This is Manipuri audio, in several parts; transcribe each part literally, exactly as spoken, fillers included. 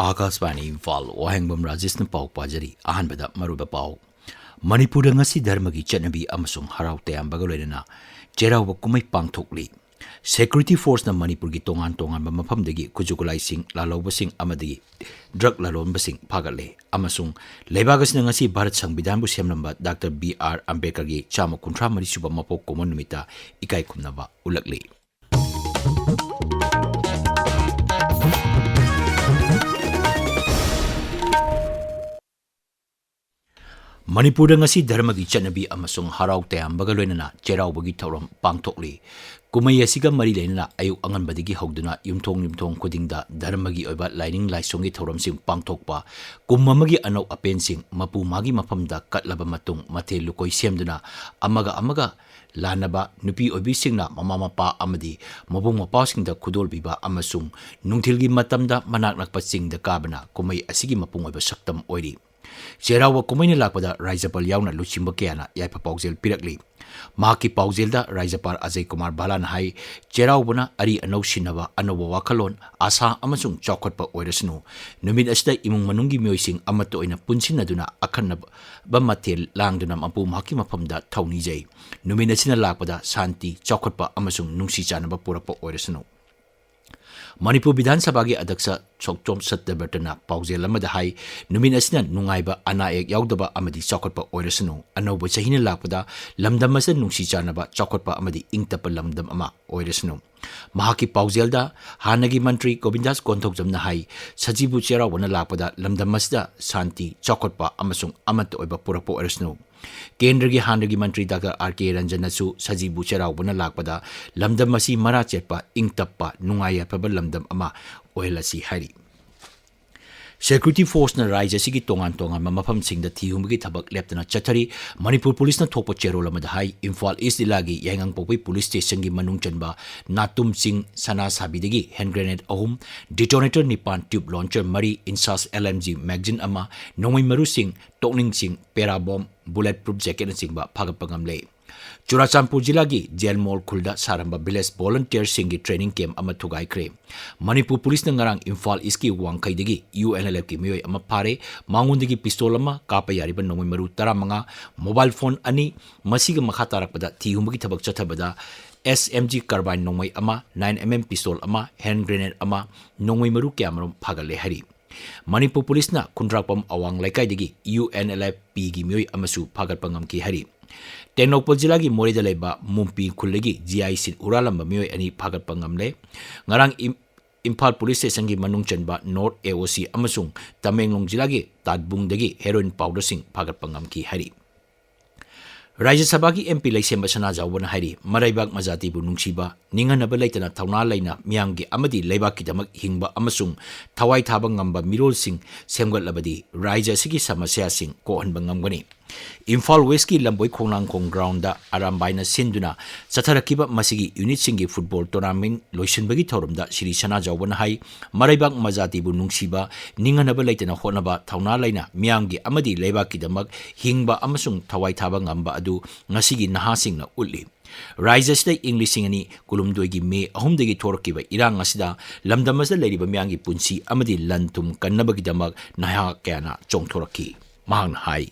ꯑꯥꯀꯥꯁꯕꯥꯅꯤ ꯏꯝꯐꯥꯜ, ꯋꯥꯍꯦꯡꯕꯝ ꯔꯥꯖꯦꯁꯅ ꯄꯥꯎ ꯄꯥꯖꯔꯤ꯫ ꯑꯍꯥꯟꯕꯗ ꯃꯔꯨꯑꯣꯏꯕ ꯄꯥꯎ꯫ ꯃꯅꯤꯄꯨꯔꯗ ꯉꯁꯤ ꯙꯔꯃꯒꯤ ꯆꯠꯅꯕꯤ ꯑꯃꯁꯨꯡ ꯍꯔꯥꯎ ꯇꯌꯥꯝꯕꯒ ꯂꯣꯏꯅꯅ ꯆꯩꯔꯥꯎꯕ ꯀꯨꯝꯍꯩ ꯄꯥꯡꯊꯣꯛꯂꯤ꯫ ꯁꯦꯀ꯭ꯌꯨꯔꯤꯇꯤ ꯐꯣꯔꯁꯅ ꯃꯅꯤꯄꯨꯔꯒꯤ ꯇꯣꯉꯥꯟ ꯇꯣꯉꯥꯟꯕ ꯃꯐꯝꯗꯒꯤ ꯈꯨꯠꯁꯨ ꯈꯨꯠꯂꯥꯏꯁꯤꯡ, ꯂꯥꯜꯍꯧꯕꯁꯤꯡ ꯑꯃꯗꯤ ꯗ꯭ꯔꯒ ꯂꯂꯣꯟꯕꯁꯤꯡ ꯐꯥꯒꯠꯂꯦ꯫ ꯑꯃꯁꯨꯡ ꯂꯩꯕꯥꯛ ꯑꯁꯤꯅ ꯉꯁꯤ ꯚꯥꯔꯠ ꯁꯪꯕꯤꯙꯥꯟꯕꯨ ꯁꯦꯝꯂꯝꯕ ꯗꯥꯛꯇꯔ ꯕꯤ ꯑꯥꯔ ꯑꯝꯕꯦꯗꯀꯔꯒꯤ ꯆꯥꯝꯃ ꯀꯨꯟꯊ꯭ꯔꯥ ꯃꯔꯤ ꯁꯨꯕ ꯃꯄꯣꯛ ꯀꯨꯝꯑꯣꯟ ꯅꯨꯃꯤꯠꯇ ꯏꯀꯥꯏ ꯈꯨꯝꯅꯕ ꯎꯠꯂꯛꯂꯤ꯫ ꯃꯅꯤꯄꯨꯔꯗ ꯉꯁꯤ ꯙꯔꯃꯒꯤ ꯆꯠꯅꯕꯤ ꯑꯃꯁꯨꯡ ꯍꯔꯥꯎ ꯇꯌꯥꯝꯕꯒ ꯂꯣꯏꯅꯅ ꯆꯩꯔꯥꯎꯕꯒꯤ ꯊꯧꯔꯝ ꯄꯥꯡꯊꯣꯛꯂꯤ꯫ ꯀꯨꯝꯍꯩ ꯑꯁꯤꯒ ꯃꯔꯤ ꯂꯩꯅꯅ ꯑꯌꯨꯛ ꯑꯉꯟꯕꯗꯒꯤ ꯍꯧꯗꯨꯅ ꯌꯨꯝꯊꯣꯡ ꯌꯨꯝꯊꯣꯡ ꯈꯨꯗꯤꯡꯗ ꯙꯔꯃꯒꯤ ꯑꯣꯏꯕ ꯂꯥꯏꯅꯤꯡ ꯂꯥꯏꯁꯣꯟꯒꯤ ꯊꯧꯔꯝꯁꯤꯡ ꯄꯥꯡꯊꯣꯛꯄ, ꯀꯨꯝ ꯑꯃꯒꯤ ꯑꯅꯧ ꯑꯄꯦꯟꯁꯤꯡ ꯃꯄꯨ ꯃꯥꯒꯤ ꯃꯐꯝꯗ ꯀꯠꯂꯕ ꯃꯇꯨꯡ ꯃꯊꯦꯜ ꯂꯨꯀꯣꯏ ꯁꯦꯝꯗꯨꯅ ꯑꯃꯒ ꯑꯃꯒ ꯂꯥꯟꯅꯕ, ꯅꯨꯄꯤ ꯑꯣꯏꯕꯤꯁꯤꯡꯅ ꯃꯃꯥ ꯃꯄꯥ ꯑꯃꯗꯤ ꯃꯕꯨꯡ ꯃꯧꯄ꯭ꯋꯥꯁꯤꯡꯗ ꯈꯨꯗꯣꯜ ꯄꯤꯕ ꯑꯃꯁꯨꯡ ꯅꯨꯡꯊꯤꯜꯒꯤ ꯃꯇꯝꯗ ꯃꯅꯥꯛ ꯅꯛꯄ ꯆꯤꯡꯗ ꯀꯥꯕꯅ ꯀꯨꯝꯍꯩ ꯑꯁꯤꯒꯤ ꯃꯄꯨꯡ ꯑꯣꯏꯕ ꯁꯛꯇꯝ ꯑꯣꯏꯔꯤ꯫ ꯆꯩꯔꯥꯎꯕ ꯀꯨꯝꯍꯩꯅ ꯂꯥꯛꯄꯗ ꯔꯥꯖ꯭ꯌꯄꯥꯜ ꯌꯥꯎꯅ ꯂꯨꯆꯤꯡꯕ ꯀꯌꯥꯅ ꯌꯥꯏꯐ ꯄꯥꯎꯖꯦꯜ ꯄꯤꯔꯛꯂꯤ꯫ ꯃꯍꯥꯛꯀꯤ ꯄꯥꯎꯖꯦꯜꯗ ꯔꯥꯖ꯭ꯌꯄꯥꯜ ꯑꯖꯌ ꯀꯨꯃꯥꯔ ꯚꯥꯂꯥꯅ ꯍꯥꯏ, ꯆꯩꯔꯥꯎꯕꯅ ꯑꯔꯤ ꯑꯅꯧ ꯁꯤꯟꯅꯕ, ꯑꯅꯧꯕ ꯋꯥꯈꯜꯂꯣꯟ, ꯑꯥꯁꯥ ꯑꯃꯁꯨꯡ ꯆꯥꯎꯈꯠꯄ ꯑꯣꯏꯔꯁꯅꯨ꯫ ꯅꯨꯃꯤꯠ ꯑꯁꯤꯗ ꯏꯃꯨꯡ ꯃꯅꯨꯡꯒꯤ ꯃꯤꯑꯣꯏꯁꯤꯡ ꯑꯃꯠꯇ ꯑꯣꯏꯅ ꯄꯨꯟꯁꯤꯟꯅꯗꯨꯅ ꯑꯈꯟꯅꯕ ꯃꯊꯦꯜ ꯂꯥꯡꯗꯨꯅ ꯃꯄꯨ ꯃꯍꯥꯛꯀꯤ ꯃꯐꯝꯗ ꯊꯧꯅꯤꯖꯩ꯫ ꯅꯨꯃꯤꯠ ꯑꯁꯤꯅ ꯂꯥꯛꯄꯗ ꯁꯥꯟꯇꯤ, ꯆꯥꯎꯈꯠꯄ ꯑꯃꯁꯨꯡ ꯅꯨꯡꯁꯤ ꯆꯥꯟꯅꯕ ꯄꯨꯔꯛꯄ ꯑꯣꯏꯔꯁꯅꯨ꯫ ꯃꯅꯤꯄꯨꯔ ꯕꯤꯙꯥꯟ ꯁꯚꯥꯒꯤ ꯑꯗ꯭ꯌꯛꯁ ꯁꯣꯛꯆꯣꯝ ꯁꯠꯇꯕ꯭ꯔꯇꯅ ꯄꯥꯎꯖꯦꯜ ꯑꯃꯗ ꯍꯥꯏ, ꯅꯨꯃꯤꯠ ꯑꯁꯤꯅ ꯅꯨꯡꯉꯥꯏꯕ, ꯑꯅꯥ ꯑꯌꯦꯛ ꯌꯥꯎꯗꯕ ꯑꯃꯗꯤ ꯆꯥꯎꯈꯠꯄ ꯑꯣꯏꯔꯁꯅꯨ꯫ ꯑꯅꯧꯕ ꯆꯍꯤꯅ ꯂꯥꯛꯄꯗ ꯂꯝꯗꯝ ꯑꯁꯤꯗ ꯅꯨꯡꯁꯤ ꯆꯥꯟꯅꯕ, ꯆꯥꯎꯈꯠꯄ ꯑꯃꯗꯤ ꯏꯪ ꯇꯞꯄ ꯂꯝꯗꯝ ꯑꯃ ꯑꯣꯏꯔꯁꯅꯨ꯫ ꯃꯍꯥꯛꯀꯤ ꯄꯥꯎꯖꯦꯜꯗ ꯍꯥꯟꯅꯒꯤ ꯃꯟꯇ꯭ꯔꯤ ꯒꯣꯕꯤꯟꯗꯥꯁ ꯀꯣꯟꯊꯧꯖꯝꯅ ꯍꯥꯏ, ꯁꯖꯤꯕꯨ ꯆꯩꯔꯥꯎꯕꯅ ꯂꯥꯛꯄꯗ ꯂꯝꯗꯝ ꯑꯁꯤꯗ ꯁꯥꯟꯇꯤ, ꯆꯥꯎꯈꯠꯄ ꯑꯃꯁꯨꯡ ꯑꯃꯠꯇ ꯑꯣꯏꯕ ꯄꯨꯔꯛꯄ ꯑꯣꯏꯔꯁꯅꯨ꯫ ꯀꯦꯟꯗ꯭ꯔꯒꯤ ꯍꯥꯟꯅꯒꯤ ꯃꯟꯇ꯭ꯔꯤ ꯗꯥꯛꯇꯔ ꯑꯥꯔ ꯀꯦ ꯔꯟꯖꯟꯅꯁꯨ ꯁꯖꯤꯕꯨ ꯆꯩꯔꯥꯎꯕꯅ ꯂꯥꯛꯄꯗ ꯂꯝꯗꯝ ꯑꯁꯤ ꯃꯔꯥ ꯆꯦꯠꯄ, ꯏꯪ ꯇꯞꯄ, ꯅꯨꯡꯉꯥꯏ ꯌꯥꯏꯐꯕ ꯂꯝꯗꯝ ꯑꯃ ꯑꯣꯏꯍꯜꯂꯁꯤ ꯍꯥꯏꯔꯤ꯫ ꯁꯦꯀ꯭ꯌꯨꯔꯤꯇꯤ ꯐꯣꯔꯁꯅ ꯔꯥꯖ꯭ꯌ ꯑꯁꯤꯒꯤ ꯇꯣꯉꯥꯟ ꯇꯣꯉꯥꯟꯕ ꯃꯐꯝꯁꯤꯡꯗ ꯊꯤꯍꯨꯝꯕꯒꯤ ꯊꯕꯛ ꯂꯦꯞꯇꯅ ꯆꯠꯊꯔꯤ꯫ ꯃꯅꯤꯄꯨꯔ ꯄꯨꯂꯤꯁꯅ ꯊꯣꯛꯄ ꯆꯦꯔꯣꯜ ꯑꯃꯗ ꯍꯥꯏ, ꯏꯝꯐꯥꯜ ꯏꯁ ꯖꯤꯂꯥꯒꯤ ꯌꯥꯏꯉꯪꯄꯣꯛꯄꯤ ꯄꯨꯂꯤꯁ ꯁ꯭ꯇꯦꯁꯟꯒꯤ ꯃꯅꯨꯡ ꯆꯟꯕ ꯅꯥꯇꯨꯝ ꯆꯤꯡ ꯁꯅꯥꯁꯥꯕꯤꯗꯒꯤ ꯍꯦꯟ ꯒ꯭ꯔꯦꯅꯦꯗ ꯑꯍꯨꯝ, ꯗꯤꯇꯣꯅꯦꯇꯔ ꯅꯤꯄꯥꯟ, ꯇ꯭ꯌꯨꯕ ꯂꯣꯟꯆꯔ ꯃꯔꯤ, ꯏꯟꯁꯥꯁ ꯑꯦꯜ ꯑꯦꯝ ꯖꯤ ꯃꯦꯒꯖꯤꯟ ꯑꯃ, ꯅꯣꯡꯃꯩ ꯃꯔꯨꯁꯤꯡ, ꯇꯣꯛꯅꯤꯡꯁꯤꯡ, ꯄꯦꯔꯥ ꯕꯣꯝ, ꯕꯨꯂꯦꯠ ꯄ꯭ꯔꯨꯐ ꯖꯦꯀꯦꯠꯅꯆꯤꯡꯕ ꯐꯥꯒꯠꯄ ꯉꯝꯂꯦ꯫ ꯆꯨꯔꯥꯆꯥꯟꯄꯨꯔ ꯖꯤꯂꯥꯒꯤ ꯖꯦꯜꯃꯣꯜ ꯈꯨꯜꯗ ꯁꯥꯔꯝꯕ ꯚꯤꯂꯦꯖ ꯚꯣꯂꯨꯟꯇꯤꯌꯔꯁꯤꯡꯒꯤ ꯇ꯭ꯔꯦꯅꯤꯡ ꯀꯦꯝꯞ ꯑꯃ ꯊꯨꯒꯥꯏꯈ꯭ꯔꯦ꯫ ꯃꯅꯤꯄꯨꯔ ꯄꯨꯂꯤꯁꯅ ꯉꯔꯥꯡ ꯏꯝꯐꯥꯜ ꯏꯁꯀꯤ ꯋꯥꯡꯈꯩꯗꯒꯤ ꯌꯨ ꯑꯦꯟ ꯑꯦꯜ ꯑꯦꯐꯀꯤ ꯃꯤꯑꯣꯏ ꯑꯃ ꯐꯥꯔꯦ꯫ ꯃꯉꯣꯟꯗꯒꯤ ꯄꯤꯁꯇꯣꯜ ꯑꯃ, ꯀꯥꯞꯄ ꯌꯥꯔꯤꯕ ꯅꯣꯡꯃꯩ ꯃꯔꯨ ꯇꯔꯥꯃꯉꯥ, ꯃꯣꯕꯥꯏꯜ ꯐꯣꯟ ꯑꯅꯤ, ꯃꯁꯤꯒꯤ ꯃꯈꯥ ꯇꯥꯔꯛꯄꯗ ꯊꯤ ꯍꯨꯝꯕꯒꯤ ꯊꯕꯛ ꯆꯠꯊꯕꯗ ꯑꯦꯁ ꯑꯦꯝ ꯖꯤ ꯀꯥꯔꯕꯥꯏꯟ ꯅꯣꯡꯃꯩ ꯑꯃ, ꯅꯥꯏꯟ ꯑꯦꯝ ꯑꯦꯝ ꯄꯤꯁꯇꯣꯜ ꯑꯃ, ꯍꯦꯟ ꯒ꯭ꯔꯦꯅꯦꯗ ꯑꯃ, ꯅꯣꯡꯃꯩ ꯃꯔꯨ ꯀꯌꯥꯃꯔꯨꯝ ꯐꯥꯒꯠꯂꯦ ꯍꯥꯏꯔꯤ꯫ ꯃꯅꯤꯄꯨꯔ ꯄꯨꯂꯤꯁꯅ ꯈꯨꯟꯗ꯭ꯔꯥꯛꯄꯝ ꯑꯋꯥꯡ ꯂꯩꯀꯥꯏꯗꯒꯤ ꯌꯨ ꯑꯦꯟ ꯑꯦꯜ ꯑꯦꯐ ꯄꯤꯒꯤ ꯃꯤꯑꯣꯏ ꯑꯃꯁꯨ ꯐꯥꯒꯠꯄ ꯉꯝꯈꯤ ꯍꯥꯏꯔꯤ꯫ ꯇꯦꯡꯅꯧꯄꯜ ꯖꯤꯂꯥꯒꯤ ꯃꯣꯔꯦꯗ ꯂꯩꯕ ꯃꯨꯝꯄꯤ ꯈꯨꯜꯗꯒꯤ ꯖꯤ ꯑꯥꯏ ꯁꯤꯠ ꯍꯨꯔꯥꯜꯂꯝꯕ ꯃꯤꯑꯣꯏ ꯑꯅꯤ ꯐꯥꯒꯠꯄ ꯉꯝꯂꯦ꯫ ꯉꯔꯥꯡ ꯏꯝ-, ꯏꯝꯐꯥꯜ ꯄꯨꯂꯤꯁ ꯁ꯭ꯇꯦꯁꯟꯒꯤ ꯃꯅꯨꯡ ꯆꯟꯕ ꯅꯣꯔꯠ ꯑꯦ ꯑꯣ ꯁꯤ ꯑꯃꯁꯨꯡ ꯇꯃꯦꯡꯂꯣꯡ ꯖꯤꯂꯥꯒꯤ ꯇꯥꯠꯕꯨꯡꯗꯒꯤ ꯍꯦꯔꯣꯏꯟ ꯄꯥꯎꯗꯔꯁꯤꯡ ꯐꯥꯒꯠꯄ ꯉꯝꯈꯤ ꯍꯥꯏꯔꯤ꯫ ꯔꯥꯖ꯭ꯌ ꯁꯚꯥꯒꯤ ꯑꯦꯝ ꯄꯤ ꯂꯩꯁꯦꯝꯕ ꯁꯅꯥꯖꯥꯎꯕꯅ ꯍꯥꯏꯔꯤ, ꯃꯔꯩꯕꯥꯛ ꯃꯖꯥꯇꯤꯕꯨ ꯅꯨꯡꯁꯤꯕ, ꯅꯤꯡꯍꯟꯅꯕ ꯂꯩꯇꯅ ꯊꯧꯅꯥ ꯂꯩꯅ ꯃꯤꯌꯥꯝꯒꯤ ꯑꯃꯗꯤ ꯂꯩꯕꯥꯛꯀꯤꯗꯃꯛ ꯍꯤꯡꯕ ꯑꯃꯁꯨꯡ ꯊꯋꯥꯏ ꯊꯥꯕ ꯉꯝꯕ ꯃꯤꯔꯣꯜꯁꯤꯡ ꯁꯦꯝꯒꯠꯂꯕꯗꯤ ꯔꯥꯖ꯭ꯌ ꯑꯁꯤꯒꯤ ꯁꯃꯁ꯭ꯌꯥꯁꯤꯡ ꯀꯣꯛꯍꯟꯕ ꯉꯝꯒꯅꯤ꯫ ꯏꯝꯐꯥꯜ ꯋꯦꯁꯀꯤ ꯂꯝꯕꯣꯏ ꯈꯣꯡꯅꯥꯡꯈꯣꯡ ꯒ꯭ꯔꯥꯎꯟꯗ ꯑꯔꯥꯝꯕꯥꯏꯅ ꯁꯤꯟꯗꯨꯅ ꯆꯠꯊꯔꯛꯈꯤꯕ ꯃꯁꯤꯒꯤ ꯌꯨꯅꯤꯠꯁꯤꯡꯒꯤ ꯐꯨꯠꯕꯣꯜ ꯇꯣꯔꯅꯥꯃꯦꯟ ꯂꯣꯏꯁꯤꯟꯕꯒꯤ ꯊꯧꯔꯝꯗ ꯁ꯭ꯔꯤ ꯁꯅꯥꯖꯥꯎꯕꯅ ꯍꯥꯏ, ꯃꯔꯩꯕꯥꯛ ꯃꯖꯥꯇꯤꯕꯨ ꯅꯨꯡꯁꯤꯕ, ꯅꯤꯡꯍꯟꯅꯕ ꯂꯩꯇꯅ ꯍꯣꯠꯅꯕ, ꯊꯧꯅꯥ ꯂꯩꯅ ꯃꯤꯌꯥꯝꯒꯤ ꯑꯃꯗꯤ ꯂꯩꯕꯥꯛꯀꯤꯗꯃꯛ ꯍꯤꯡꯕ ꯑꯃꯁꯨꯡ ꯊꯋꯥꯏ ꯊꯥꯕ ꯉꯝꯕ ꯑꯗꯨ ꯉꯁꯤꯒꯤ ꯅꯍꯥꯁꯤꯡꯅ ꯎꯠꯂꯤ꯫ ꯔꯥꯖ꯭ꯌ ꯑꯁꯤꯗ ꯏꯪ ꯂꯤꯁꯤꯡ ꯑꯅꯤ ꯀꯨꯟꯍꯨꯝꯗꯣꯏꯒꯤ ꯃꯦ ꯑꯍꯨꯝꯗꯒꯤ ꯊꯣꯔꯛꯈꯤꯕ ꯏꯔꯥꯡ ꯑꯁꯤꯗ ꯂꯝꯗꯝ ꯑꯁꯤꯗ ꯂꯩꯔꯤꯕ ꯃꯤꯌꯥꯝꯒꯤ ꯄꯨꯟꯁꯤ ꯑꯃꯗꯤ ꯂꯟ ꯊꯨꯝ ꯀꯟꯅꯕꯒꯤꯗꯃꯛ ꯅꯍꯥ ꯀꯌꯥꯅ ꯆꯣꯡꯊꯣꯔꯛꯈꯤ꯫ ꯃꯍꯥꯛꯅ ꯍꯥꯏ꯫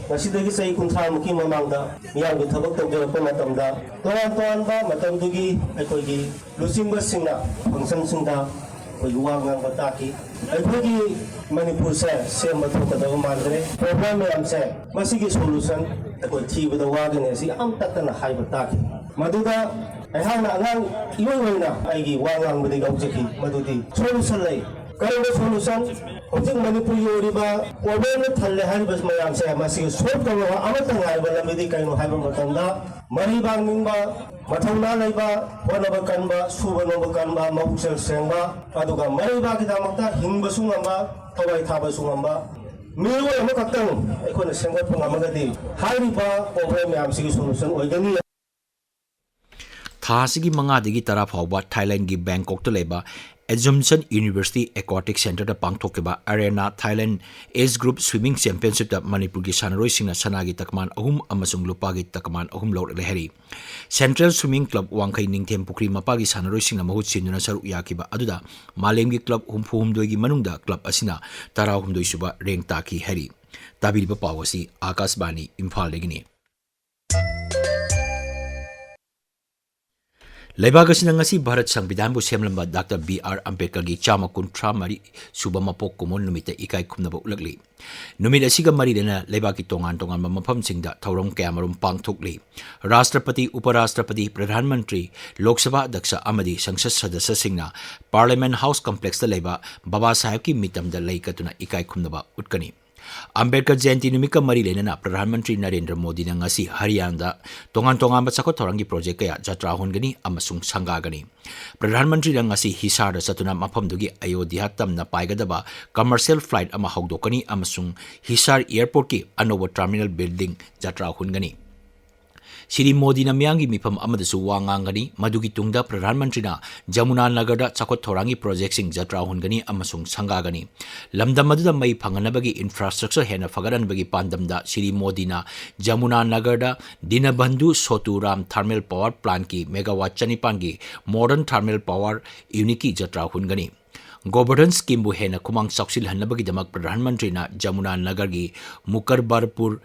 ꯉꯁꯤꯗꯒꯤ ꯆꯍꯤ ꯀꯨꯟꯊ꯭ꯔꯥ ꯃꯨꯛꯀꯤ ꯃꯃꯥꯡꯗ ꯃꯤꯌꯥꯝꯒꯤ ꯊꯕꯛ ꯇꯧꯖꯔꯛꯄ ꯃꯇꯝꯗ ꯇꯣꯉꯥꯟ ꯇꯣꯉꯥꯟꯕ ꯃꯇꯝꯗꯨꯒꯤ ꯑꯩꯈꯣꯏꯒꯤ ꯂꯨꯆꯤꯡꯕꯁꯤꯡꯅ ꯐꯪꯁꯟꯁꯤꯡꯗ ꯑꯩꯈꯣꯏꯒꯤ ꯋꯥ ꯉꯥꯡꯕ ꯇꯥꯈꯤ꯫ ꯑꯩꯈꯣꯏꯒꯤ ꯃꯅꯤꯄꯨꯔꯁꯦ ꯁꯦꯝꯕ ꯊꯣꯛꯀꯗꯕ ꯃꯥꯟꯗ꯭ꯔꯦ꯫ ꯄ꯭ꯔꯣꯕ꯭ꯂꯦꯝ ꯃꯌꯥꯝꯁꯦ ꯃꯁꯤꯒꯤ ꯁꯣꯂꯨꯁꯟ ꯑꯩꯈꯣꯏ ꯊꯤꯕꯗ ꯋꯥꯒꯅꯤ ꯑꯁꯤ ꯌꯥꯝ ꯇꯠꯇꯅ ꯍꯥꯏꯕ ꯇꯥꯈꯤ꯫ ꯃꯗꯨꯗ ꯑꯩꯍꯥꯛꯅ ꯑꯉꯥꯡ ꯏꯑꯣꯏ ꯑꯣꯏꯅ ꯑꯩꯒꯤ ꯋꯥ ꯉꯥꯡꯕꯗꯒꯤ ꯂꯧꯖꯈꯤ, ꯃꯗꯨꯗꯤ ꯁꯣꯂꯨꯁꯟ ꯂꯩ꯫ ꯀꯔꯝꯕ ꯁꯣꯂꯨꯁꯟ? ꯍꯧꯖꯤꯛ ꯃꯅꯤꯄꯨꯔꯒꯤ ꯑꯣꯏꯔꯤꯕ ꯄ꯭ꯔꯣꯕ꯭ꯂꯦꯝꯅ ꯊꯜꯂꯦ ꯍꯥꯏꯔꯤꯕ ꯃꯌꯥꯝꯁꯦ ꯃꯁꯤꯒꯤ ꯁꯣꯜꯕ ꯇꯧꯅꯕ ꯑꯃꯠꯇ ꯉꯥꯏꯔꯕ ꯂꯝꯕꯤꯗꯤ ꯀꯩꯅꯣ ꯍꯥꯏꯕ ꯃꯇꯝꯗ ꯃꯔꯩꯕꯥꯛ ꯅꯤꯡꯕ, ꯃꯊꯧꯅꯥ ꯂꯩꯕ, ꯍꯣꯠꯅꯕ ꯀꯟꯕ, ꯁꯨꯕ ꯅꯣꯝꯕ ꯀꯟꯕ, ꯃꯕꯨꯛꯆꯦꯜ ꯁꯦꯡꯕ, ꯑꯗꯨꯒ ꯃꯔꯩꯕꯥꯛꯀꯤꯗꯃꯛꯇ ꯍꯤꯡꯕꯁꯨ ꯉꯝꯕ, ꯊꯋꯥꯏ ꯊꯥꯕꯁꯨ ꯉꯝꯕ ꯃꯤꯑꯣꯏ ꯑꯃꯈꯛꯇꯪ ꯑꯩꯈꯣꯏꯅ ꯁꯦꯝꯒꯠꯄ ꯉꯝꯃꯒꯗꯤ ꯍꯥꯏꯔꯤꯕ ꯄ꯭ꯔꯣꯕ꯭ꯂꯦꯝ ꯃꯌꯥꯝꯁꯤꯒꯤ ꯁꯣꯂꯨꯁꯟ ꯑꯣꯏꯒꯅꯤ꯫ ꯊꯥ ꯑꯁꯤꯒꯤ ꯃꯉꯥꯗꯒꯤ ꯇꯔꯥ ꯐꯥꯎꯕ ꯊꯥꯏꯂꯦꯟꯒꯤ ꯕꯦꯡꯀꯣꯛꯇ ꯂꯩꯕ Assumption University Aquatic Centreꯗ ꯄꯥꯡꯊꯣꯛꯈꯤꯕ ꯑꯔꯦꯅꯥ ꯊꯥꯏꯂꯦꯟ ꯑꯦꯖ ꯒ꯭ꯔꯨꯞ ꯁ꯭ꯋꯤꯃꯤꯡ ꯆꯦꯝꯄꯤꯌꯟꯁꯤꯞꯇ ꯃꯅꯤꯄꯨꯔꯒꯤ ꯁꯥꯟꯅꯔꯣꯏꯁꯤꯡꯅ ꯁꯅꯥꯒꯤ ꯇꯀꯃꯥꯟ ꯑꯍꯨꯝ ꯑꯃꯁꯨꯡ ꯂꯨꯄꯥꯒꯤ ꯇꯀꯃꯥꯟ ꯑꯍꯨꯝ ꯂꯧꯔꯛꯂꯦ ꯍꯥꯏꯔꯤ꯫ ꯁꯦꯟꯇ꯭ꯔꯦꯜ ꯁ꯭ꯋꯤꯃꯤꯡ ꯀ꯭ꯂꯕ ꯋꯥꯡꯈꯩ ꯅꯤꯡꯊꯦꯝ ꯄꯨꯈ꯭ꯔꯤ ꯃꯄꯥꯒꯤ ꯁꯥꯟꯅꯔꯣꯏꯁꯤꯡꯅ ꯃꯍꯨꯠ ꯁꯤꯟꯗꯨꯅ ꯁꯔꯨꯛ ꯌꯥꯈꯤꯕ ꯑꯗꯨꯗ ꯃꯥꯂꯦꯝꯒꯤ ꯀ꯭ꯂꯕ ꯍꯨꯝꯐꯨ ꯍꯨꯝꯗꯣꯏꯒꯤ ꯃꯅꯨꯡꯗ ꯀ꯭ꯂꯕ ꯑꯁꯤꯅ ꯇꯔꯥꯍꯨꯝꯗꯣꯏ ꯁꯨꯕ ꯔꯦꯡ ꯇꯥꯈꯤ ꯍꯥꯏꯔꯤ꯫ ꯇꯥꯕꯤꯔꯤꯕ ꯄꯥꯎ ꯑꯁꯤ ꯑꯥꯀꯥꯁꯕꯥꯅꯤ ꯏꯝꯐꯥꯜꯗꯒꯤꯅꯤ꯫ ꯂꯩꯕꯥꯛ ꯑꯁꯤꯅ ꯉꯁꯤ ꯚꯥꯔꯠ ꯁꯪꯕꯤꯙꯥꯟꯕꯨ ꯁꯦꯝꯂꯝꯕ ꯗꯥꯛꯇꯔ ꯕꯤ ꯑꯥꯔ ꯑꯝꯕꯦꯗꯀꯔꯒꯤ ꯆꯥꯝꯃ ꯀꯨꯟꯊ꯭ꯔꯥ ꯃꯔꯤ ꯁꯨꯕ ꯃꯄꯣꯛ ꯀꯨꯝꯑꯣꯟ ꯅꯨꯃꯤꯠꯇ ꯏꯀꯥꯏ ꯈꯨꯝꯅꯕ ꯎꯠꯂꯛꯂꯤ꯫ ꯅꯨꯃꯤꯠ ꯑꯁꯤꯒ ꯃꯔꯤ ꯂꯩꯅꯅ ꯂꯩꯕꯥꯛꯀꯤ ꯇꯣꯉꯥꯟ ꯇꯣꯉꯥꯟꯕ ꯃꯐꯝꯁꯤꯡꯗ ꯊꯧꯔꯝ ꯀꯌꯥꯃꯔꯨꯝ ꯄꯥꯡꯊꯣꯛꯂꯤ꯫ ꯔꯥꯁꯇ꯭ꯔꯄꯇꯤ, ꯎꯄꯔꯥꯁꯇ꯭ꯔꯄꯇꯤ, ꯄ꯭ꯔꯙꯥꯟ ꯃꯟꯇ꯭ꯔꯤ, ꯂꯣꯛ ꯁꯚꯥ ꯑꯗ꯭ꯌꯛꯁ ꯑꯃꯗꯤ ꯁꯪꯁꯗ ꯁꯗꯁ꯭ꯌꯁꯤꯡꯅ ꯄꯥꯔꯂꯤꯌꯥꯃꯦꯟꯠ ꯍꯥꯎꯁ ꯀꯝꯄ꯭ꯂꯦꯛꯁꯇ ꯂꯩꯕ ꯕꯕꯥ ꯁꯥꯍꯦꯕꯀꯤ ꯃꯤꯇꯝꯗ ꯂꯩ ꯀꯠꯇꯨꯅ ꯏꯀꯥꯏ ꯈꯨꯝꯅꯕ ꯎꯠꯀꯅꯤ꯫ ꯑꯝꯕꯦꯗꯀꯔ ꯖꯌꯟꯇꯤ ꯅꯨꯃꯤꯠꯀ ꯃꯔꯤ ꯂꯩꯅꯅ ꯄ꯭ꯔꯙꯥꯟ ꯃꯟꯇ꯭ꯔꯤ ꯅꯔꯦꯟꯗ꯭ꯔ ꯃꯣꯗꯤꯅ ꯉꯁꯤ ꯍꯔꯤꯌꯥꯅꯥꯗ ꯇꯣꯉꯥꯟ ꯇꯣꯉꯥꯟꯕ ꯆꯥꯎꯈꯠ ꯊꯧꯔꯥꯡꯒꯤ ꯄ꯭ꯔꯣꯖꯦꯛ ꯀꯌꯥ ꯖꯇ꯭ꯔꯥ ꯍꯣꯟꯒꯅꯤ ꯑꯃꯁꯨꯡ ꯁꯪꯒꯥꯒꯅꯤ꯫ ꯄ꯭ꯔꯙꯥꯟ ꯃꯟꯇ꯭ꯔꯤꯅ ꯉꯁꯤ ꯍꯤꯁꯥꯔꯗ ꯆꯠꯇꯨꯅ ꯃꯐꯝꯗꯨꯒꯤ ꯑꯌꯣꯙ꯭ꯌꯥ ꯇꯝꯅ ꯄꯥꯏꯒꯗꯕ ꯀꯃꯔꯁꯤꯌꯦꯜ ꯐ꯭ꯂꯥꯏꯠ ꯑꯃ ꯍꯧꯗꯣꯛꯀꯅꯤ ꯑꯃꯁꯨꯡ ꯍꯤꯁꯥꯔ ꯑꯦꯌꯔꯄꯣꯔꯠꯀꯤ ꯑꯅꯧꯕ ꯇꯔꯃꯤꯅꯦꯜ ꯕꯤꯜꯗꯤꯡ ꯖꯇ꯭ꯔꯥ ꯍꯣꯟꯒꯅꯤ꯫ ꯁ꯭ꯔꯤ ꯃꯣꯗꯤꯅ ꯃꯤꯌꯥꯝꯒꯤ ꯃꯤꯐꯝ ꯑꯃꯗꯁꯨ ꯋꯥ ꯉꯥꯡꯒꯅꯤ꯫ ꯃꯗꯨꯒꯤ ꯇꯨꯡꯗ ꯄ꯭ꯔꯙꯥꯟ ꯃꯟꯇ꯭ꯔꯤꯅ ꯖꯃꯨꯅꯥ ꯅꯒꯔꯗ ꯆꯥꯎꯈꯠ ꯊꯧꯔꯥꯡꯒꯤ ꯄ꯭ꯔꯣꯖꯦꯛꯁꯤꯡ ꯖꯇ꯭ꯔꯥ ꯍꯣꯟꯒꯅꯤ ꯑꯃꯁꯨꯡ ꯁꯪꯒꯥꯒꯅꯤ꯫ ꯂꯝꯗꯝ ꯑꯗꯨꯗ ꯃꯩ ꯐꯪꯍꯟꯅꯕꯒꯤ ꯏꯟꯐ꯭ꯔꯥꯁ꯭ꯇ꯭ꯔꯛꯆꯔ ꯍꯦꯟꯅ ꯐꯒꯠꯍꯟꯕꯒꯤ ꯄꯥꯟꯗꯝꯗ ꯁ꯭ꯔꯤ ꯃꯣꯗꯤꯅ ꯖꯃꯨꯅꯥ ꯅꯒꯔꯗ ꯗꯤꯅꯕꯟꯙꯨ ꯁꯣꯇꯨꯔꯥꯝ ꯊꯔꯃꯦꯜ ꯄꯥꯋꯔ ꯄ꯭ꯂꯥꯟꯠꯀꯤ ꯃꯦꯒꯥꯋꯥꯠ ꯆꯅꯤꯄꯥꯟꯒꯤ ꯃꯣꯗꯔꯟ ꯊꯔꯃꯦꯜ ꯄꯥꯋꯔ ꯌꯨꯅꯤꯠꯀꯤ ꯖꯇ꯭ꯔꯥ ꯍꯨꯟꯒꯅꯤ꯫ ꯒꯣꯕꯔꯙꯟ ꯁ꯭ꯀꯤꯝꯕꯨ ꯍꯦꯟꯅ ꯈꯨꯃꯥꯡ ꯆꯥꯎꯁꯤꯜꯍꯟꯅꯕꯒꯤꯗꯃꯛ ꯄ꯭ꯔꯙꯥꯟ ꯃꯟꯇ꯭ꯔꯤꯅ ꯖꯃꯨꯅꯥ ꯅꯒꯔꯒꯤ ꯃꯨꯀꯔꯕꯔꯄꯨꯔ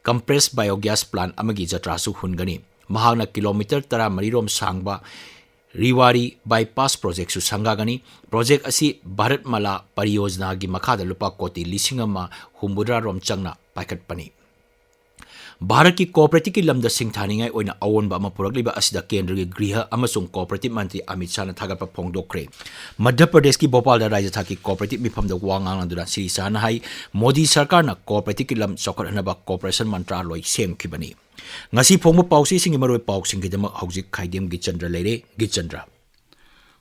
ꯀꯝꯄ꯭ꯔꯦꯁ ꯕꯥꯏꯑꯣꯒ꯭ꯌꯥꯁ ꯄ꯭ꯂꯥꯟꯠ ꯑꯃꯒꯤ ꯖꯇ꯭ꯔꯥꯁꯨ ꯍꯨꯟꯒꯅꯤ꯫ ꯃꯍꯥꯛꯅ ꯀꯤꯂꯣꯃꯤꯇꯔ ꯇꯔꯥꯃꯔꯤ ꯔꯣꯝ ꯁꯥꯡꯕ ꯔꯤꯋꯥꯔꯤ ꯕꯥꯏꯄꯥꯁ ꯄ꯭ꯔꯣꯖꯦꯛꯁꯨ ꯁꯪꯒꯥꯒꯅꯤ꯫ ꯄ꯭ꯔꯣꯖꯦꯛ ꯑꯁꯤ ꯚꯥꯔꯠ ꯃꯥꯂꯥ ꯄꯔꯤꯌꯣꯖꯅꯥꯒꯤ ꯃꯈꯥꯗ ꯂꯨꯄꯥ ꯀꯣꯇꯤ ꯂꯤꯁꯤꯡ ꯑꯃ ꯍꯨꯝꯐꯨꯇꯔꯥ ꯔꯣꯝ ꯆꯪꯅ ꯄꯥꯏꯈꯠꯄꯅꯤ꯫ ꯚꯥꯔꯠꯀꯤ ꯀꯣꯑꯣꯄꯔꯦꯇꯤꯚꯀꯤ ꯂꯝꯗ ꯁꯤꯡꯊꯥꯅꯤꯡꯉꯥꯏ ꯑꯣꯏꯅ ꯑꯑꯣꯟꯕ ꯑꯃ ꯄꯨꯔꯛꯂꯤꯕ ꯑꯁꯤꯗ ꯀꯦꯟꯗ꯭ꯔꯒꯤ ꯒ꯭ꯔꯤꯍ ꯑꯃꯁꯨꯡ ꯀꯣꯑꯣꯄꯔꯦꯇꯤꯚ ꯃꯟꯇ꯭ꯔꯤ ꯑꯃꯤꯠ ꯁꯥꯍꯅ ꯊꯥꯒꯠꯄ ꯐꯣꯡꯗꯣꯛꯈ꯭ꯔꯦ꯫ ꯃꯙ꯭ꯌ ꯄ꯭ꯔꯗꯦꯁꯀꯤ ꯚꯣꯄꯥꯜꯗ ꯔꯥꯖ꯭ꯌ ꯊꯥꯛꯀꯤ ꯀꯣꯑꯣꯄꯔꯦꯇꯤꯚ ꯃꯤꯐꯝꯗ ꯋꯥ ꯉꯥꯡꯂꯗꯨꯅ ꯁ꯭ꯔꯤ ꯁꯥꯍꯅ ꯍꯥꯏ, ꯃꯣꯗꯤ ꯁꯔꯀꯥꯔꯅ ꯀꯣꯑꯣꯄꯔꯦꯇꯤꯚꯀꯤ ꯂꯝ ꯆꯥꯎꯈꯠꯍꯟꯅꯕ ꯀꯣꯑꯣꯄꯔꯦꯁꯟ ꯃꯟꯇ꯭ꯔꯥꯂꯣꯏ ꯁꯦꯝꯈꯤꯕꯅꯤ꯫ ꯉꯁꯤ ꯐꯣꯡꯕ ꯄꯥꯎꯆꯦꯁꯤꯡꯒꯤ ꯃꯔꯨꯑꯣꯏꯕ ꯄꯥꯎꯁꯤꯡꯒꯤꯗꯃꯛ ꯍꯧꯖꯤꯛ ꯈꯥꯏꯗꯦꯝ ꯒꯤꯆꯟꯗ꯭ꯔ ꯂꯩꯔꯦ꯫ ꯒꯤꯆꯟꯗ꯭ꯔ꯫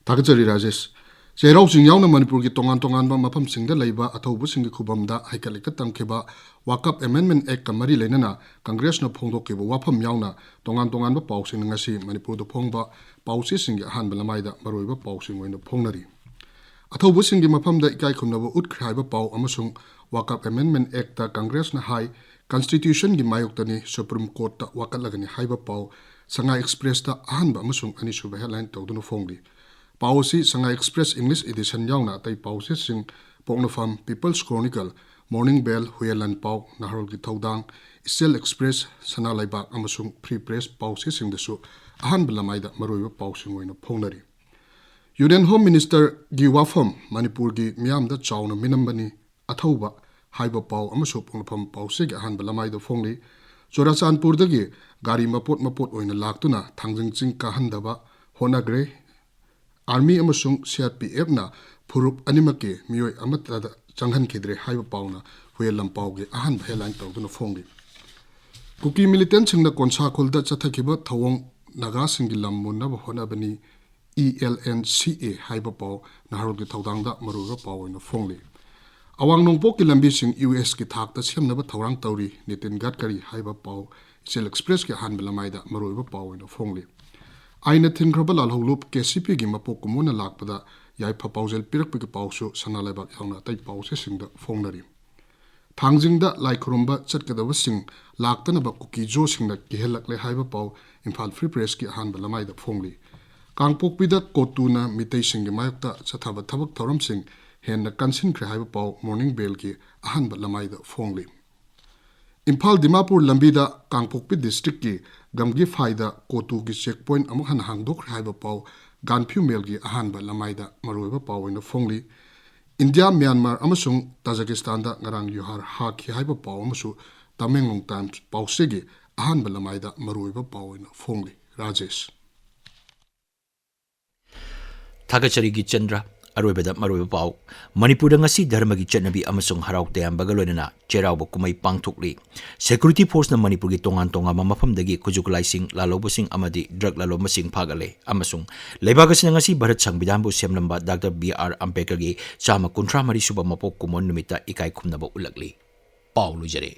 ꯊꯥꯒꯠꯆꯔꯤ ꯔꯥꯖꯦꯁ꯫ ꯆꯩꯔꯥꯎ ꯆꯤꯡ ꯌꯥꯎꯅ ꯃꯅꯤꯄꯨꯔꯒꯤ ꯇꯣꯉꯥꯟ ꯇꯣꯉꯥꯟꯕ ꯃꯐꯝꯁꯤꯡꯗ ꯂꯩꯕ ꯑꯊꯧꯕꯁꯤꯡꯒꯤ ꯈꯨꯕꯝꯗ ꯍꯩꯀꯠ ꯂꯩꯀꯠ ꯇꯝꯈꯤꯕ ꯋꯥꯀꯞ ꯑꯦꯃꯦꯟꯗꯃꯦꯟ ꯑꯦꯛꯀ ꯃꯔꯤ ꯂꯩꯅꯅ ꯀꯪꯒ꯭ꯔꯦꯁꯅ ꯐꯣꯡꯗꯣꯛꯈꯤꯕ ꯋꯥꯐꯝ ꯌꯥꯎꯅ ꯇꯣꯉꯥꯟ ꯇꯣꯉꯥꯟꯕ ꯄꯥꯎꯁꯤꯡꯅ ꯉꯁꯤ ꯃꯅꯤꯄꯨꯔꯗ ꯐꯣꯡꯕ ꯄꯥꯎꯆꯦꯁꯤꯡꯒꯤ ꯑꯍꯥꯟꯕ ꯂꯃꯥꯏꯗ ꯃꯔꯨꯑꯣꯏꯕ ꯄꯥꯎꯁꯤꯡ ꯑꯣꯏꯅ ꯐꯣꯡꯅꯔꯤ꯫ ꯑꯊꯧꯕꯁꯤꯡꯒꯤ ꯃꯐꯝꯗ ꯏꯀꯥꯏ ꯈꯨꯝꯅꯕ ꯎꯠꯈ꯭ꯔꯦ ꯍꯥꯏꯕ ꯄꯥꯎ ꯑꯃꯁꯨꯡ ꯋꯥꯀꯞ ꯑꯦꯃꯦꯟꯗꯃꯦꯟ ꯑꯦꯛꯇ ꯀꯪꯒ꯭ꯔꯦꯁꯅ ꯍꯥꯏ, ꯀꯟꯁꯇꯤꯇ꯭ꯌꯨꯁꯟꯒꯤ ꯃꯥꯌꯣꯛꯇꯅꯤ, ꯁꯨꯄ꯭ꯔꯤꯝ ꯀꯣꯔꯠꯇ ꯋꯥꯀꯠꯂꯒꯅꯤ ꯍꯥꯏꯕ ꯄꯥꯎ ꯁꯉꯥꯏ ꯑꯦꯛꯁꯄ꯭ꯔꯦꯁꯇ ꯑꯍꯥꯟꯕ ꯑꯃꯁꯨꯡ ꯑꯅꯤꯁꯨꯕ ꯍꯦꯗꯂꯥꯏꯟ ꯇꯧꯗꯨꯅ ꯐꯣꯡꯂꯤ꯫ ꯄꯥꯎ ꯑꯁꯤ ꯁꯉꯥꯏ ꯑꯦꯛꯁꯄ꯭ꯔꯦꯁ ꯏꯪꯂꯤꯁ ꯏꯗꯤꯁꯟ ꯌꯥꯎꯅ ꯑꯇꯩ ꯄꯥꯎꯆꯦꯁꯤꯡ, ꯄꯣꯛꯅꯐꯝ, ꯄꯤꯄꯜꯁ ꯀ꯭ꯔꯣꯅꯤꯀꯜ, ꯃꯣꯔꯅꯤꯡ ꯕꯦꯜ, ꯍꯨꯌꯦꯟ ꯂꯥꯟꯄꯥꯎ, ꯅꯍꯥꯔꯣꯜꯒꯤ ꯊꯧꯗꯥꯡ, ꯏꯆꯦꯜ ꯑꯦꯛꯁꯄ꯭ꯔꯦꯁ, ꯁꯅꯥ ꯂꯩꯕꯥꯛ ꯑꯃꯁꯨꯡ ꯐ꯭ꯔꯤ ꯄ꯭ꯔꯦꯁ ꯄꯥꯎꯆꯦꯁꯤꯡꯗꯁꯨ ꯑꯍꯥꯟꯕ ꯂꯃꯥꯏꯗ ꯃꯔꯨꯑꯣꯏꯕ ꯄꯥꯎꯁꯤꯡ ꯑꯣꯏꯅ ꯐꯣꯡꯅꯔꯤ꯫ ꯌꯨꯅꯤꯌꯟ ꯍꯣꯝ ꯃꯤꯅꯤꯁꯇꯔꯒꯤ ꯋꯥꯐꯝ ꯃꯅꯤꯄꯨꯔꯒꯤ ꯃꯤꯌꯥꯝꯗ ꯆꯥꯎꯅ ꯃꯤꯅꯝꯕꯅꯤ, ꯑꯊꯧꯕ ꯍꯥꯏꯕ ꯄꯥꯎ ꯑꯃꯁꯨ ꯄꯣꯛꯅꯐꯝ ꯄꯥꯎꯆꯦꯒꯤ ꯑꯍꯥꯟꯕ ꯂꯃꯥꯏꯗ ꯐꯣꯡꯂꯤ꯫ ꯆꯨꯔꯥꯆꯥꯟꯄꯨꯔꯗꯒꯤ ꯒꯥꯔꯤ ꯃꯄꯣꯠ ꯃꯄꯣꯠ ꯑꯣꯏꯅ ꯂꯥꯛꯇꯨꯅ ꯊꯥꯡꯖꯤꯡ ꯆꯤꯡ ꯀꯥꯍꯟꯗꯕ ꯍꯣꯠꯅꯈ꯭ꯔꯦ꯫ ꯑꯥꯔꯃꯤ ꯑꯃꯁꯨꯡ ꯁꯤ ꯑꯥꯔ ꯄꯤ ꯑꯦꯐꯅ ꯐꯨꯔꯨꯞ ꯑꯅꯤꯃꯛꯀꯤ ꯃꯤꯑꯣꯏ ꯑꯃꯠꯇꯗ ꯆꯪꯍꯟꯈꯤꯗ꯭ꯔꯦ ꯍꯥꯏꯕ ꯄꯥꯎꯅ ꯍꯨꯌꯦꯟ ꯂꯥꯟꯄꯥꯎꯒꯤ ꯑꯍꯥꯟꯕ ꯍꯦꯗꯂꯥꯏꯟ ꯇꯧꯗꯨꯅ ꯐꯣꯡꯂꯤ꯫ ꯀꯨꯀꯤ ꯃꯤꯂꯤꯇꯦꯟꯁꯤꯡꯅ ꯀꯣꯟꯁꯥꯈꯣꯜꯗ ꯆꯠꯊꯈꯤꯕ ꯊꯧꯑꯣꯡ ꯅꯥꯒꯥꯁꯤꯡꯒꯤ ꯂꯝ ꯃꯨꯟꯅꯕ ꯍꯣꯠꯅꯕꯅꯤ, ꯏ ꯑꯦꯜ ꯑꯦꯟ ꯁꯤ ꯑꯦ ꯍꯥꯏꯕ ꯄꯥꯎ ꯅꯍꯥꯔꯣꯜꯒꯤ ꯊꯧꯗꯥꯡꯗ ꯃꯔꯨꯑꯣꯏꯕ ꯄꯥꯎ ꯑꯣꯏꯅ ꯐꯣꯡꯂꯤ꯫ ꯑꯋꯥꯡ ꯅꯣꯡꯄꯣꯛꯀꯤ ꯂꯝꯕꯤꯁꯤꯡ ꯌꯨ ꯑꯦꯁꯀꯤ ꯊꯥꯛꯇ ꯁꯦꯝꯅꯕ ꯊꯧꯔꯥꯡ ꯇꯧꯔꯤ, ꯅꯤꯇꯤꯟ ꯒꯗꯀꯔꯤ ꯍꯥꯏꯕ ꯄꯥꯎ ꯏꯆꯦꯜ ꯑꯦꯛꯁꯄ꯭ꯔꯦꯁꯀꯤ ꯑꯍꯥꯟꯕ ꯂꯃꯥꯏꯗ ꯃꯔꯨꯑꯣꯏꯕ ꯄꯥꯎ ꯑꯣꯏꯅ ꯐꯣꯡꯂꯤ꯫ ꯑꯥꯏꯟꯅ ꯊꯤꯡꯈ꯭ꯔꯕ ꯂꯥꯜꯍꯧꯂꯨꯞ ꯀꯦ ꯁꯤ ꯄꯤꯒꯤ ꯃꯄꯣꯛ ꯀꯨꯝꯑꯣꯟꯅ ꯂꯥꯛꯄꯗ ꯌꯥꯏꯐ ꯄꯥꯎꯖꯦꯜ ꯄꯤꯔꯛꯄꯒꯤ ꯄꯥꯎꯁꯨ ꯁꯅꯥ ꯂꯩꯕꯥꯛ ꯌꯥꯎꯅ ꯑꯇꯩ ꯄꯥꯎꯆꯦꯁꯤꯡꯗ ꯐꯣꯡꯅꯔꯤ꯫ ꯊꯥꯡꯖꯤꯡꯗ ꯂꯥꯏ ꯈꯨꯔꯨꯝꯕ ꯆꯠꯀꯗꯕꯁꯤꯡ ꯂꯥꯛꯇꯅꯕ ꯀꯨꯀꯤ ꯖꯣꯁꯤꯡꯅ ꯀꯤꯍꯜꯂꯛꯂꯦ ꯍꯥꯏꯕ ꯄꯥꯎ ꯏꯝꯐꯥꯜ ꯐ꯭ꯔꯤ ꯄ꯭ꯔꯦꯁꯀꯤ ꯑꯍꯥꯟꯕ ꯂꯃꯥꯏꯗ ꯐꯣꯡꯂꯤ꯫ ꯀꯥꯡꯄꯣꯛꯄꯤꯗ ꯀꯣꯇꯨꯅ ꯃꯤꯇꯩꯁꯤꯡꯒꯤ ꯃꯥꯌꯣꯛꯇ ꯆꯠꯊꯕ ꯊꯕꯛ ꯊꯧꯔꯝꯁꯤꯡ ꯍꯦꯟꯅ ꯀꯟꯁꯤꯟꯈ꯭ꯔꯦ ꯍꯥꯏꯕ ꯄꯥꯎ ꯃꯣꯔꯅꯤꯡ ꯕꯦꯜꯒꯤ ꯑꯍꯥꯟꯕ ꯂꯃꯥꯏꯗ ꯐꯣꯡꯂꯤ꯫ ꯏꯝꯐꯥꯜ ꯗꯤꯃꯥꯄꯨꯔ ꯂꯝꯕꯤꯗ ꯀꯥꯡꯄꯣꯛꯄꯤ ꯗꯤꯁꯇ꯭ꯔꯤꯛꯀꯤ ꯒꯝꯒꯤꯐꯥꯏꯗ ꯀꯣꯇꯨꯒꯤ ꯆꯦꯛ ꯄꯣꯏꯟ ꯑꯃꯨꯛ ꯍꯟꯅ ꯍꯥꯡꯗꯣꯛꯈ꯭ꯔꯦ ꯍꯥꯏꯕ ꯄꯥꯎ ꯒꯥꯟꯐ꯭ꯌꯨ ꯃꯦꯜꯒꯤ ꯑꯍꯥꯟꯕ ꯂꯃꯥꯏꯗ ꯃꯔꯨꯑꯣꯏꯕ ꯄꯥꯎ ꯑꯣꯏꯅ ꯐꯣꯡꯂꯤ꯫ ꯏꯟꯗꯤꯌꯥ, ꯃ꯭ꯌꯥꯟꯃꯥꯔ ꯑꯃꯁꯨꯡ ꯇꯥꯖꯤꯀꯤꯁꯇꯥꯟꯗ ꯉꯔꯥꯡ ꯌꯨꯍꯥꯔ ꯍꯥꯈꯤ ꯍꯥꯏꯕ ꯄꯥꯎ ꯑꯃꯁꯨ ꯇꯃꯦꯡꯂꯣꯡ ꯇꯥꯏꯝꯁ ꯄꯥꯎꯆꯦꯒꯤ ꯑꯍꯥꯟꯕ ꯂꯃꯥꯏꯗ ꯃꯔꯨꯑꯣꯏꯕ ꯄꯥꯎ ꯑꯣꯏꯅ ꯐꯣꯡꯂꯤ꯫ ꯔꯥꯖꯦꯁ꯫ ꯊꯥꯒꯠꯆꯔꯤ ꯒꯤꯆꯟꯗ꯭ꯔ꯫ ꯑꯔꯣꯏꯕꯗ ꯃꯔꯨꯑꯣꯏꯕ ꯄꯥꯎ꯫ ꯃꯅꯤꯄꯨꯔꯗ ꯉꯁꯤ ꯙꯔꯃꯒꯤ ꯆꯠꯅꯕꯤ ꯑꯃꯁꯨꯡ ꯍꯔꯥꯎ ꯇꯌꯥꯝꯕꯒ ꯂꯣꯏꯅꯅ ꯆꯩꯔꯥꯎꯕ ꯀꯨꯝꯍꯩ ꯄꯥꯡꯊꯣꯛꯂꯤ꯫ Security Forceꯅ ꯃꯅꯤꯄꯨꯔꯒꯤ ꯇꯣꯉꯥꯟ ꯇꯣꯉꯥꯟꯕ ꯃꯐꯝꯗꯒꯤ ꯈꯨꯠꯁꯨ ꯈꯨꯠꯂꯥꯏꯁꯤꯡ ꯂꯥꯂꯧꯕꯁꯤꯡ ꯑꯃꯗꯤ drug ꯂꯥꯂꯣꯟꯕꯁꯤꯡ ꯐꯥꯒꯠꯂꯦ ꯑꯃꯁꯨꯡ ꯂꯩꯕꯥꯛ ꯑꯁꯤꯅ ꯉꯁꯤ ꯚꯥꯔꯠ ꯁꯪꯕꯤꯙꯥꯟꯕꯨ ꯁꯦꯝꯂꯝꯕ ꯗꯥꯛꯇꯔ ꯕꯤ ꯑꯥꯔ ꯑꯝꯕꯦꯗꯀꯔꯒꯤ ꯆꯥꯝꯃ ꯀꯨꯟꯊ꯭ꯔꯥ ꯃꯔꯤ ꯁꯨꯕ ꯃꯄꯣꯛ ꯀꯨꯝꯑꯣꯟ ꯅꯨꯃꯤꯠꯇ ꯏꯀꯥꯏ ꯈꯨꯝꯅꯕ ꯎꯠꯂꯛꯂꯤ꯫ ꯄꯥꯎ ꯂꯣꯏꯖꯔꯦ꯫